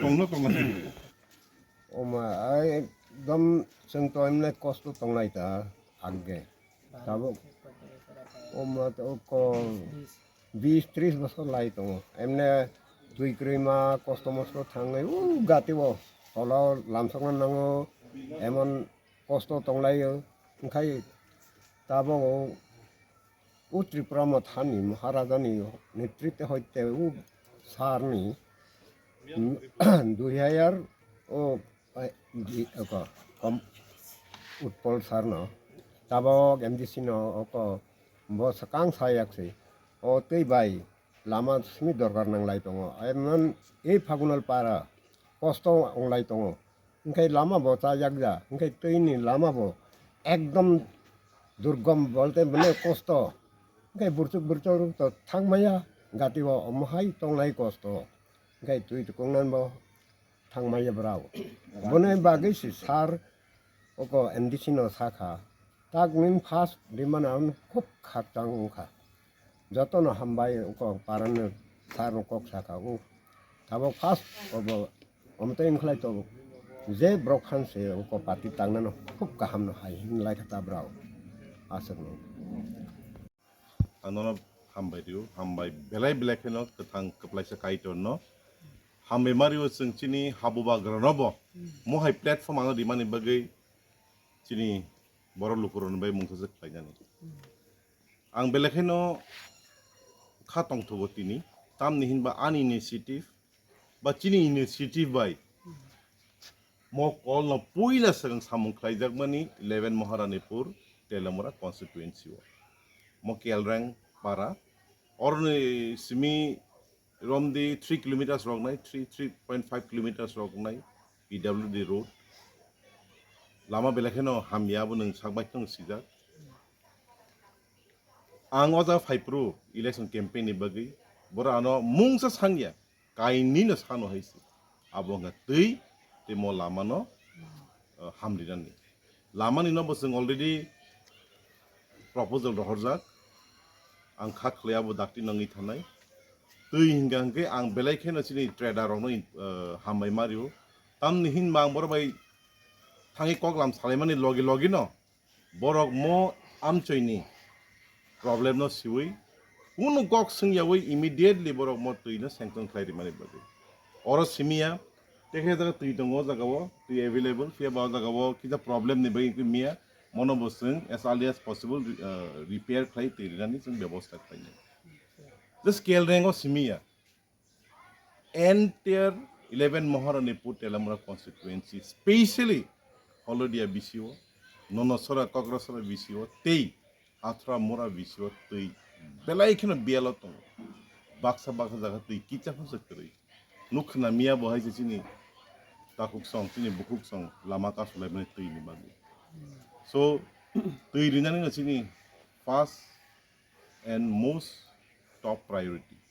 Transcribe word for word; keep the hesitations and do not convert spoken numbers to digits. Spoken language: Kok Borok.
Tongno tongnai. Oma, ai, ekdom chwng to emne kosto tongnai ta, agge. Tabuk, oma, to ko bis tris bosor lai tongo. Emne twi kwrwi ma kosto mosto thangnai, u gati o. Tolo lamsokna nango, emon kosto tonglaio. Wngkhai tabuk o, u Tripura Mothani Maharajani netrite hoite u sarni dui hajar o, ai, di, oko, kom, Utpal sarno, tabok M D C no oko, bo swkang sayak se, o twi bai lama simi dorkar nanglai tongo, emon ei Phagunal para kosto onglai tongo, wngkhai lama bo chajak ja, wngkhai twi ni lama bo ekdom durgom bolte mane kosto, wngkhai burchuk burchuk rok to thangmaya, gati bo omo hai tonglai kosto, wngkhai twi tukung nan bo thangmaya brao. Boni bagwi si sar oko M D C no sakha, tak nini first demand ang khub khakchang wngkha. Jotono hambai oko parano sar no kok sakha, u tabok first obo omtwi wngkhlai to je borok phan se oko party tangnano khub kaham no hai hinlai kha ta brao aswk no. Ang nono hambai rio, hambai belai belai kheno kwthang kwplaisa Kaitor no. Hambai mario chwng chini habubagra no bo. Mo hai platform ano rimani bagwi chini borok lukurok ni bai mungsa se khlainani. Ang belai kheno kha tongthogo tini, tamni hinba ani initiative, ba chini initiative bai mo call no puila swkang samung khlaijakmani eleven Maharanipur Telamura constituency o. Mo Kelreng para oroni simi romdi three kilometers roknai, three, three point five kilometers roknai P W D road. Lama belai kheno hamya abo nwng sak bai kheno sijak. Ang o jaga phaiphuru election campaign ni bagwi, borok ano mungsa sangya, kainwi no sano hai se. Abo wngkha twi, tei mo lama no, uh, hamrinani. Lama ni no bo chwng already proposal rohorjak, ang kha khlai abo dakti nangwi thanai. Twi hingka hingke ang belai kheno chini trader rok no, uh, hambai mario. Tamni hinba ang borok bai thangwi koklam salaimani logi logi no, borok mo amchoini problem no siwi kunu kok swngyawi immediately borok mo twi no sanction khlai rimani bagwi. Oro simiya, tekhe jaga twi tongo o jaga o, twi available, phiya ba o jaga o kisa problem ni bagwi wngwi miya, mono bo chwng as early as possible, uh, repair khlai twi rinani chwng bebosta khlainai. Just Kelreng o simiya. Entire eleven Maharanipur Telamura constituency, specially Holodia B C O, Nonosora, Kokrasora B C O, tei Athra Mura B C O twi belai kheno biyalo tongo. Baksa baksa jaga twi kicha phano se kwrwi. Nuk khna miya bo hai se chini takhuk song, chini bukhuk song lama kasulaimani twi ni bagwi. So, twi rinani no chini first and most top priority.